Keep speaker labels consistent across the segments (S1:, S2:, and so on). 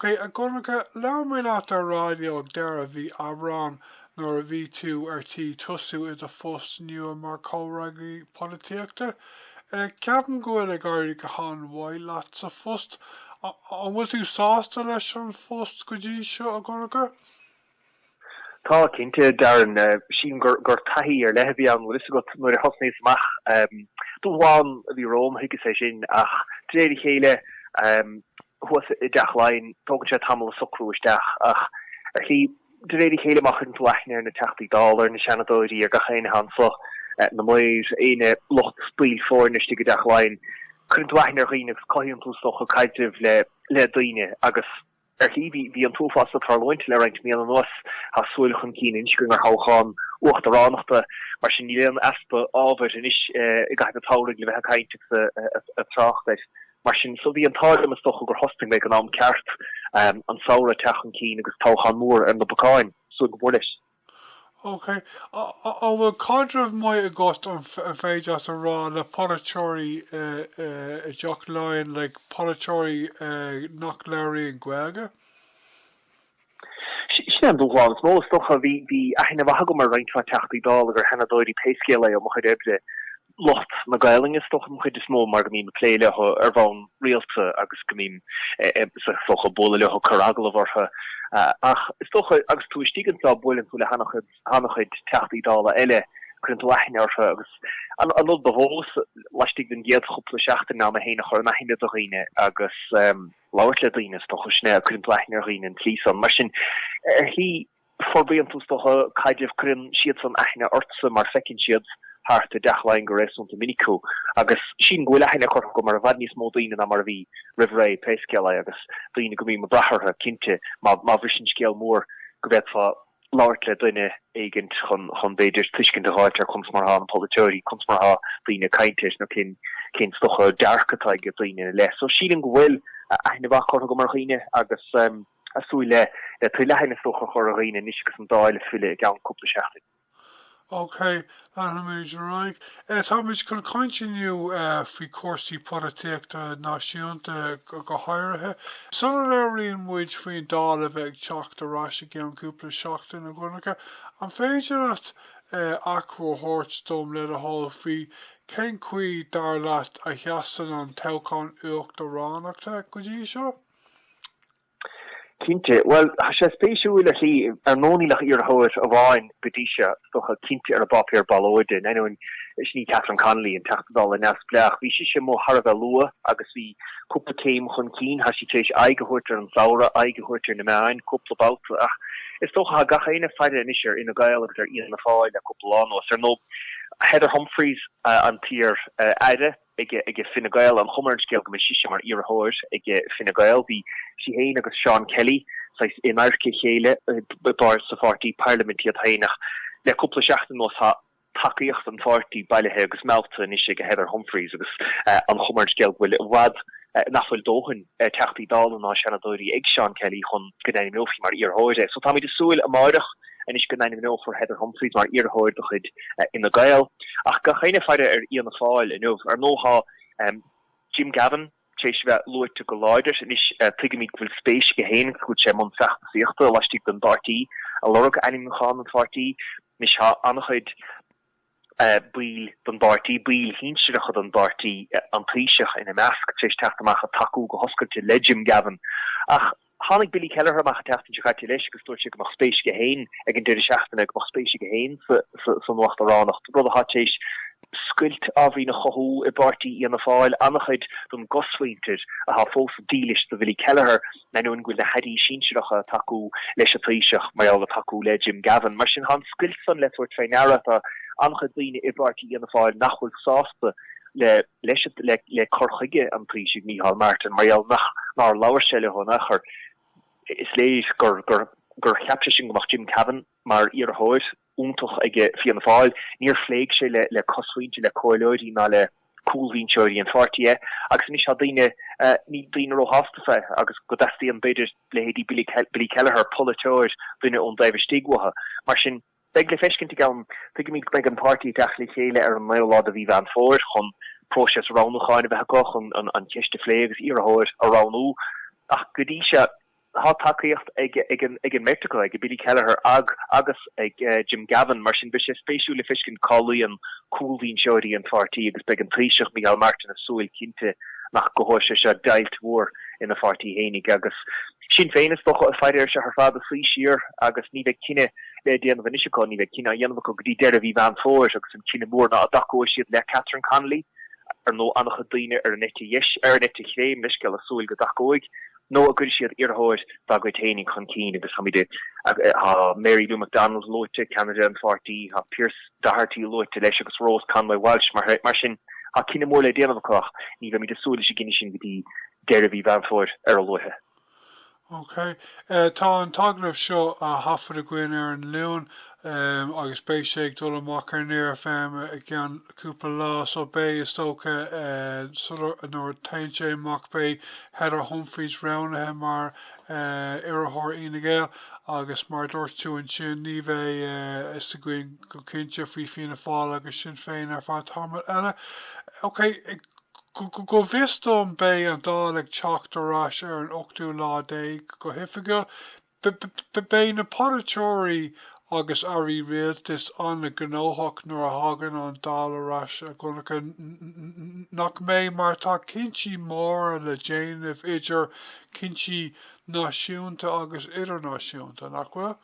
S1: Ok, a Dhonncha, labhair mé leat ar raidió ag deireadh mhí Aibreáin nuair a bhí tú ar tí tosú i do phost nua mar chomhfhreagraí polaitíochta. Ceapaim go bhfuil ag éirí go han-mhaith leat sa phost. An bhfuil tú sásta leis an phost go dtí seo, a Dhonncha?
S2: Tá, cinnte, Darren. Sílim gur taithí ar leith a bhí ann, bhfuil fhios agat, nuair a thosnaíos amach. Dúshlán a bhí romham, thuigeas é sin, ach de réir a chéile, thuas i dTeach Laighean, tógann sé tamall a socrú isteach, ach ar shlí, de réir a chéile, má chuireann tú aithne ar na Teachtaí Dála, ar na Seanadóirí, ar gach éinne atá anso, na maoir, éinne, lucht baill foirne istigh i dTeach Laighean, cuireann tú aithne ar dhaoine agus cothaíonn tú, is dócha, caidreamh le daoine agus. Ar shlí, bhí an t-uafás ag tarlúint le roinnt míonna anuas. Tá súil chun cinn anois againn ar thoghchán uachtaránachta, mar sin níl aon easpa ábhair anois i gcaitheamh an tsamhraidh le bheith ag caint agus ag trácht air. Mar sin, so bhí an t-ádh liom is dócha gur thosnaigh mé ag an am ceart, an samhradh ag teacht chun cinn agus toghchán mór ar na bacáin. Súil go mór leis.
S1: Ok. An bhfuil caidreamh maith agat, an féidir leat a rá, le polaiteoirí i dTeach Laighean, like polaiteoirí nach labhraíonn Gaeilge?
S2: Sin é an dúshlán is mó, is dócha. Bhí aithne mhaith agam ar roinnt mhaith Teachtaí Dála agus ar Sheanadóirí pé scéal é ó mo chuid oibre. Lucht na Gaelainne is dócha den chuid is mó mar go mbím ag plé leo ar bhonn rialta agus go mbím is dócha ag bualadh leo ag cur agallamh orthu. Ach is dócha agus tú istigh anseo buaileann tú le han-chuid han-chuid Teachtaí Dála eile, cuireann tú aithne orthu agus an rud ba mhó laistigh den gcéad chúpla seachtain ná mé féin a chur in aithne do dhaoine agus labhairt le daoine is dócha sin é, cuireann tú aithne ar dhaoine an tslí san. Mar sin ar shlí Forbraíonn tú, is dócha, caidreamh, cuireann siadsan aithne ortsa mar feiceann siad thart i dTeach Laighean go réasúnta minic thú. Agus sílim go bhfuil aithne curtha agam ar i bhfad níos mó daoine ná mar a bhí roimh ré, pé scéal é, agus daoine go mbím ag brath orthu, cinnte, má bhriseann scéal mór go bhféadfá labhairt le duine éigint chun, chun b'fhéidir, tuiscint a dh'fháilt ar conas mar atá na polaiteoirí, conas mar atá daoine ag caint air nó cén, cén, is dócha, dearcadh atá ag daoine ina leith. So sílim go bhfuil aithne mhaith curtha agam ar dhaoine agus. Ag súil le tuilleadh aithne is dócha a chur ar dhaoine anois agus an Dáil ag filleadh i gceann cúpla seachtain.
S1: Ok, leanfaimid ar aghaidh. Táimid chun caint inniu faoi chúrsaí polaitíochta náisiúnta go háirithe. Sula labhraíonn muid faoin Dáil a bheith ag teacht ar ais i gceann cúpla seachtain, a Dhonncha, an féidir leat achoimre a thabhairt dom le do thoil faoi cén chaoi dar leat a sheasann an toghchán uachtaránachta go dtí seo?
S2: Cinnte. Bhuel, tá sé spéisiúil ar shlí. Ar ndóigh níl ach iarrthóir amháin go dtí seo, is dócha, cinnte ar an bpáipéar ballóide, in ainneoin sin í Catherine Connolly, an Teachta Dála neamhspleách. Bhí sise amuigh thar a bheith luath agus bhí cúpla céim chun cinn. Tá sí tar éis aghaidh a thabhairt ar an samhradh, aghaidh a thabhairt ar na meáin cúpla babhta ach is dócha tá gach éinne ag faire anois ar Fhine Gael agus ar Fhianna Fáil le cúpla lá anuas. Ar ndóigh, Heather Humphreys an t-iar-aire, ag Fine Gael. An chuma ar an scéal go mbeidh sise mar iarrthóir ag Fine Gael. Bhí sí féin agus Seán Kelly saghas in adharca a chéile sa pháirtí, parlaimint iad féin ach le cúpla seachtain anuas tá tacaíocht an pháirtí bailithe agus meallta anois ag Heather Humphreys agus an chuma ar an scéal go bhfuil i bhfad nach bhfuil dóthain Teachtaí Dála ná Seanadóirí ag Seán Kelly chun go n-ainmneofaí mar iarrthóir é. So táimid ag súil amáireach anois go n-ainmneofar Heather Humphreys mar iarrthóir de chuid Fhine Gael. Ach gach éinne ag faire ar Fhianna Fáil inniu. Ar ndóigh tá Jim Gavin tar éis a bheith luaite go láidir. Anois tuigimid go bhfuil spéis aige féin agus go bhfuil sé i mbun feachtasaíochta laistigh den bpáirtí ag lorg ainmniúchán an pháirtí. Anois tá an-chuid baill den bpáirtí, baill shinsearacha den bpáirtí, an Taoiseach ina measc, tar éis teacht amach ag tacú go hoscailte le Jim Gavin. Ach tháinig Billy Kelleher amach an tseachtain seo caite leis agus dúirt sé go mbeadh spéis aige féin ag an deireadh seachtaine, go mbeadh spéis aige féin san uachtaránacht, rud atá tar éis scoilt ábhairín a chothú i bpáirtí Fhianna Fáil. An-chuid den gcosmhuintir atá fós dílis do Bhilly Kelleher, in ainneoin go bhfuil na hairí sinsearacha ag tacú leis an Taoiseach mar gheall ag tacú le Jim Gavin. Mar sin, tá an scoilt san le tabhairt fé ndeara. Tá an-chuid daoine i bpáirtí Fhianna Fáil nach bhfuil sásta le leis le le cur chuige an Taoisigh, Micheál Martin, mar gheall nach nár labhair sé leo in aon chor. Is léir gur gur gur cheap seisean go mbeadh Jim Gavin mar iarrthóir iontach ag Fianna Fáil. Níor phléigh sé le le cosmhuintir, le comhairleoirí ná le cúlbhinseoirí an pháirtí é agus anois tá daoine, níl daoine róshásta fé agus go dteastaíonn b'fhéidir leithéidí Billy Billy Kelleher, polaiteoir, duine ón dtaobh istigh uathu. Mar sin, beidh le feiscint i gceann, tuigimid go mbeidh an páirtí ag teacht le chéile ar an naoú lá de mhí Mheán Fómhair chun próiseas roghnúcháin a bheith acu chun an cheist a phlé agus iarrthóir a roghnú ach go dtí seo. Tá tacaíocht ag an mbeirt acu, ag Billy Kelleher agus ag Jim Gavin, mar sin beidh sé spéisiúil le feiscint cá luíonn cúlbhinseoirí an pháirtí agus beidh an Taoiseach Micheál Martin ag súil cinnte nach gcothóidh sé seo deighilt mhór ina pháirtí fhéinig. Agus Sinn Féin is dócha ag faire air seo ar fad ag suí siar agus ní bheidh cinneadh le déanamh anois acu, ní bheidh cinneadh á dhéanamh acu go dtí deireadh mhí Mheán Fómhair agus an cinneadh mór ná an dtacóidh siad le Catherine Connolly, ar ndóigh an-chuid daoine ar an eite dheis, ar an eite chlé, mo leithscéal, ag súil go dtacóidh. nó an gcuirfidh siad iarrthóir dá gcuid féinig chun cinn agus táimid ag, tá Mary Lou McDonald luaite, ceannaire an pháirtí, tá Pearse Doherty luaite leis agus Rose Conway Walsh, mar sin tá cinneadh mór le déanamh acu ach ní bheimid ag súil leis an gcinneadh sin go dtí deireadh mhí Mheán Fómhair ar a luaithe.
S1: Ok. Tá an t-agallamh seo á thaifead againn ar an Luan agus beidh sé ag dul amach ar Near FM i gceann cúpla lá so beidh, is dócha, sular, nuair a théann sé amach beidh Heather Humphreys roghnaithe mar iarrthóir Fhine Gael agus mar a dúirt tú ansin ní bheidh a fhios againn go cinnte faoi Fianna Fáil agus Sinn Féin ar feadh tamaill eile. Ok, go bhfios dom beidh an Dáil ag teacht ar ais ar an ochtú lá déag go hoifigiúil. Beidh na polaiteoirí agus airí rialtais an-ghnóthach nuair a thagann an Dáil ar ais, a Dhonncha, nach mbeidh? Mar tá cinntí móra le déanamh, idir chinntí náisiúnta agus idirnáisiúnta, nach bhfuil?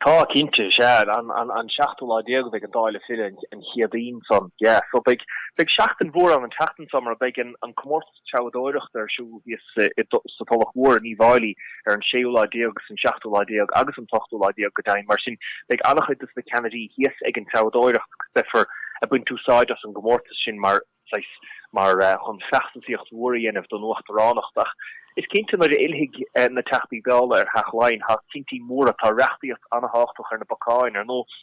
S2: Tá, cinnte, sea. An seachtú lá déag a bheidh an Dáil ag filleadh, an Chéadaoin san. Yeah, so beidh, beidh seachtain mhór ann an tseachtain seo mar beidh an, an comórtas treabhadóireachta ar siúl thíos sa Tulach Mhór in Uíbh Fhailí ar an séú lá déag agus an seachtú lá déag agus an t-ochtú lá déag go deimhin. Mar sin, beidh an-chuid dos na ceannairí thíos ag an treabhadóireacht agus beifear ag baint úsáid as an gcomórtas sin mar, saghas mar chun feachtasaíocht mhór a dhéanamh don uachtaránacht. Ach is cinnte nuair a fhillfidh na Teachtaí Dála ar Theach Laighean tá cinntí móra, tá reachtaíocht an-thábhachtach ar na bacáin, ar ndóigh,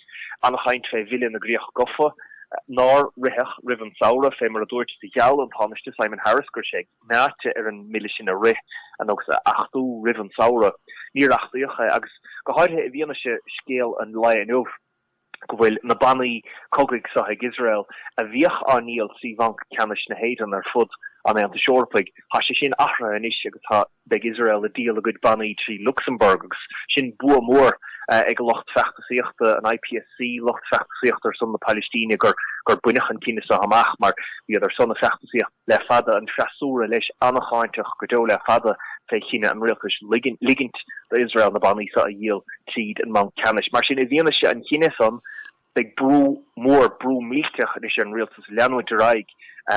S2: an-chaint fé Bhille na gCríoch Gafa nár ritheadh roimh an samhradh, fé mar a dúirt is a gheall an Tánaiste Simon Harris go raibh sé meáite ar an mbille sin a rith agus a achtú roimh an samhradh. Níor achtaíodh é agus go háirithe i bhfianaise scéal an lae inniu. go bhfuil na bannaí cogaidh seo ag Iosrael, a bhíodh á ndíol trí Bhanc Ceannais na hÉireann ar fud an Aontais Eorpaigh, tá sé sin athraithe anois agus tá, beidh Iosrael ag díol a gcuid bannaí trí Lucsamburg agus sin bua mór ag lucht feachtasaíochta an IPSC, lucht feachtasaíochta ar son na Pailistíne, gur gur baineadh an cinneadh seo amach mar bhíodar san ag feachtasaíocht le fada, an freasúra leis an-cháinteach go deo le fada fé chinneadh an rialtais ligint d'Iosrael na bannaí seo a dhíol tríd an mBanc Ceannais. Mar sin, i bhfianaise an chinnidh san, beidh brú mór, brú millteach anois ar an rialtas leanúint ar aghaidh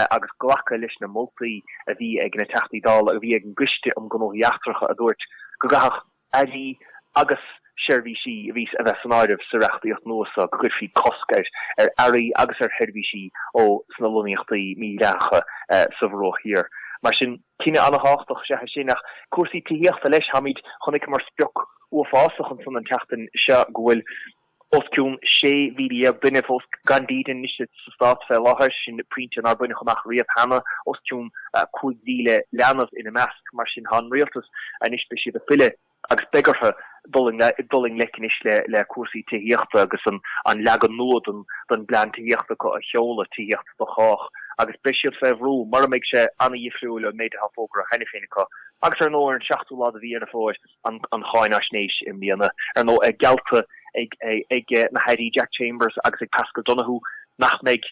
S2: agus glacadh leis na moltaí a bhí ag na Teachtaí Dála, a bhí ag an gCoiste um Gnóthaí Eachtracha a dúirt go gcaithfeadh earraí agus seirbhísí a bhí a bheith san áireamh sa reachtaíocht nua seo, go gcuirfí cosc ar earraí agus ar sheirbhísí ó sna lonnaíochtaí mídhleathacha sa Bhruach Thiar. Mar sin, cinneadh an-thábhachtach is ea é sin. Ach cúrsaí tithíochta leis, táimid, chonaiceamar sprioc uafásach ansan an tseachtain seo go bhfuil os cionn 16,000 duine fós gan dídean anois sa stát fé láthair, sin pointe nár baineadh amach riamh cheana, os cionn 5,000 leanbh ina measc. Mar sin, tá an rialtas anois, beidh siad ag filleadh agus beidh orthu dul i dul i ngleic anois le cúrsaí tithíochta agus an leagan nua den bplean tithíochta acu a sheoladh, Tithíocht do Chách, agus beidh siad fé bhrú, mura mbeidh sé an-dhifriúil ón méid atá fógartha cheana féin acu. Agus ar ndóigh, ar an seachtú lá de mhí Dheireadh Fómhair, an cháinaisnéis i mbliana, ar ndóigh, geallta ag na hAirí Jack Chambers agus ag Paschal Donohoe nach mbeidh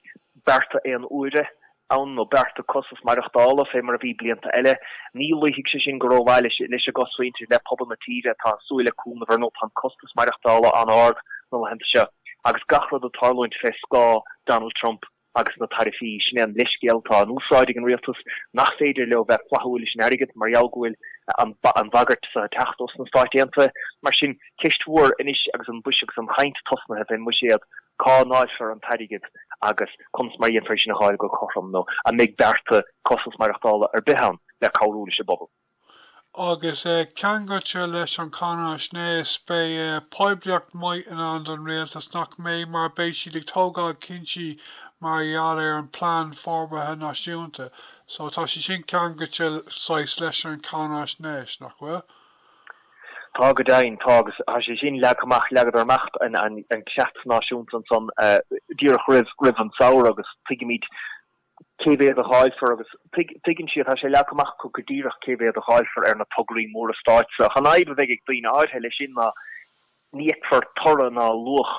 S2: bearta aon uaire ann nó bearta costas maireachtála fé mar a bhí blianta eile. Ní luífidh sé sin go rómhaith leis an gcosmhuintir, le pobal na tíre atá ag súil le cúnamh. Ar ndóigh, tá an costas maireachtála an-ard na laethanta seo agus gach rud ag tarlúint fé scáth Donald Trump. agus na taraifí. Sin é an leithscéal atá in úsáid ag an rialtas, nach féidir leo bheith flaithiúil leis an airgead mar gheall go bhfuil an bhagairt seo ag teacht ós na Stáit Aontaithe. Mar sin, ceist mhór anois agus an agus an chaint tosnaithe fén mbuiséad, cá ndáilfear an t-airgead agus conas mar a dhéanfar é sin a dháileadh go cothrom nó an mbeidh bearta costas maireachtála ar bith ann le cabhrú leis an bpobal.
S1: Agus ceangailte leis an cháinaisnéis, beidh poiblíocht mhaith i ndán don rialtas, nach mbeidh, mar beidh siad ag tógáil cinntí mar gheall ar an bPlean Forbartha Náisiúnta. So tá sé sin ceangailte saghas leis an cháinaisnéis, nach bhfuil?
S2: Tá go deimhin, tá, agus tá sé sin leagtha amach, leagadar amach an creat náisiúnta ansan díreach roimh an samhradh agus tuigimid. Cé mhéad a dháilfear agus tuigeann siad, tá sé leagtha amach acu go díreach cé mhéad a dháilfear ar na tograí móra stáit seo. Ach an fhadhb a bheidh ag daoine áirithe leis sin ná ní fheicfear toradh ná luach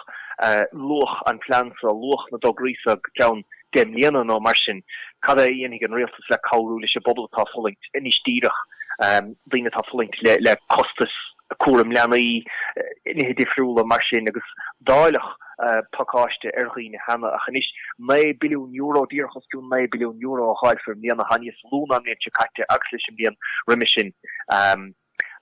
S2: luach an phlean seo, luach na dtograí seo go ceann 10 mbliana nó mar sin. Cad é a dhéanfaidh an rialtas le cabhrú leis an bpobal atá ag fulaingt anois díreach, daoine atá ag fulaingt le costais cúram leanaí, nithe difriúla mar sin agus dáileadh pacáiste ar dhaoine cheana ach anois €9 billiún, díreach os cionn €9 billiún a dháilfear i mbliana, atá níos lú ná an bhliain seo caite agus leis an mbliain roimhe sin.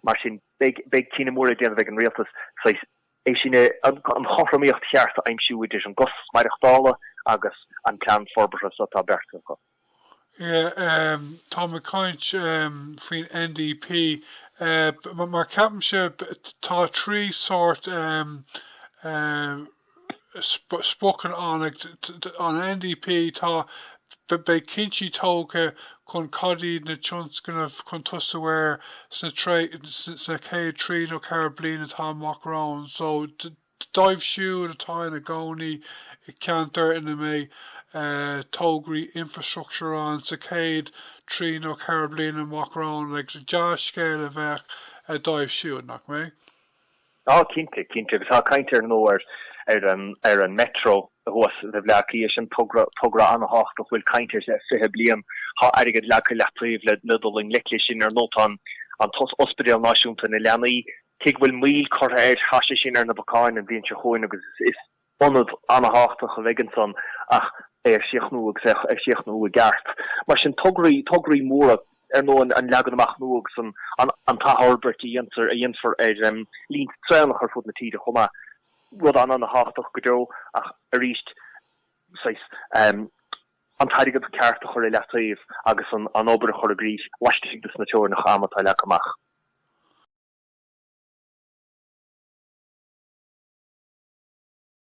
S2: Mar sin, beidh cinneadh mór le déanamh ag an rialtas saghas é sin an chothromaíocht cheart a aimsiú idir an gcostas maireachtála agus an plean forbartha so atá beartaithe acu.
S1: Yeah, táim ag caint faoin NDP. Mar ceapaimse tá 3 sórt spriocanna ann. An NDP tá beidh cinntí tógtha chun cad iad na tionscnaimh chun tosú air sna sna chéad 3 nó 4 bliain atá amach romhainn. So Dóibh siúd atá ina gcónaí i gceantar ina mbeidh tograí infreastruchtúir ann sa chéad 3 nó 4 bliana amach romhainn, like, dea-scéal a bheadh dóibh siúd, nach mbeadh?
S2: Á, cinnte, cinnte. Agus tá caint ar ndóigh ar ar an ar an Metro thuas i mBleá Cliath, sin togra togra an-thábhachtach a bhfuil caint air le 20 bliain. Tá airgead leagtha i leataobh le le dul i ngleic leis sin. Ar ndóigh tá an an tOspidéal Náisiúnta na Leanaí Cé go bhfuil moill curtha air, tá sé sin ar na bacáin an bhliain seo chugainn agus is ionad an-thábhachtach a bheidh ansan ach é a chríochnú agus é a chríochnú i gceart. Mar sin, tograí, tograí móra, ar ndóigh an leagan amach nua agus an an t-athfhorbairt a dhéantar, a dhéanfar ar línte traenach ar fud na tíre chomh maith, rud an-an-thábhachtach go deo ach arís, saghas, an t-airgead ceart a chur i leataobh agus an obair a chur i gcrích laistigh de na teorainneacha ama atá leagtha amach.